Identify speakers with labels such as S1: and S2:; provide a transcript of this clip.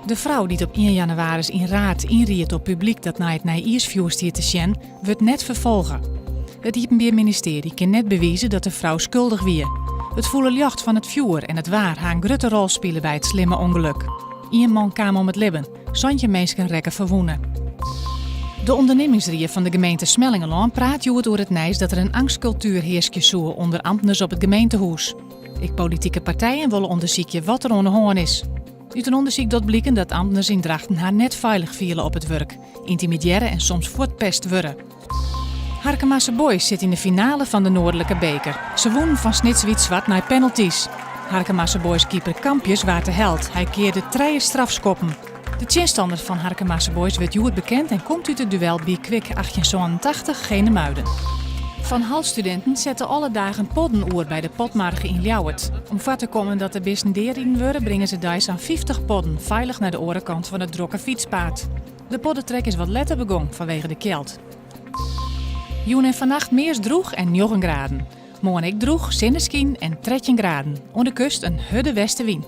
S1: De frou dy't op ien jannewaris yn Raard ynried op publyk dat nei it nijjiersfjoer stie te sjen, wurdt net ferfolge. It Iepenbier Ministearje kin net bewize dat de frou skuldich wie. It fûle ljocht fan it fjoer en it waar ha in grutte rol spile by it slimme ûngelok. Ien man kaam om it libben, 17 minsken rekken ferwûne. De ûndernimmingsrie fan de gemeente Smellingerlân praat hjoed oer it nijs dat der in eangstkultuer hearskje soe ûnder amtners op it gemeentehûs. Ek politike partijen wolle ûndersykje wat der oan de hân is. Ut in ûndersyk docht bliken dat amtners yn Drachten har net feilich fiele op it wurk, yntimidearre en soms fuortpest wurde. Harkemase Boys sit yn de finale fan de Noardelike beker. Se wûnen fan Snits Wyt Swart nei penaltys. Harkemase Boys keeper Kampjes waard de held, hy kearde trije strafskoppen. De tsjinstanner fan Harkemase Boys wurdt hjoed bekend en komt út it duel Be Quick 1887 Genemuiden. Van Hall-studinten sette alle dagen podden oer by de Potmarge yn Ljouwert. Om foar te kommen dat de bisten deariden wurde, bringe se deis sa'n 50 podden feilich nei de oare kant fan it drokke fytspaad. De poddetrek is wat letter begong fanwege de kjeld. Jûn en fannacht meast drûch en njoggen graden. Moarn ek drûch, sinneskyn en 13 graden. Oan de kust in hurde westewyn.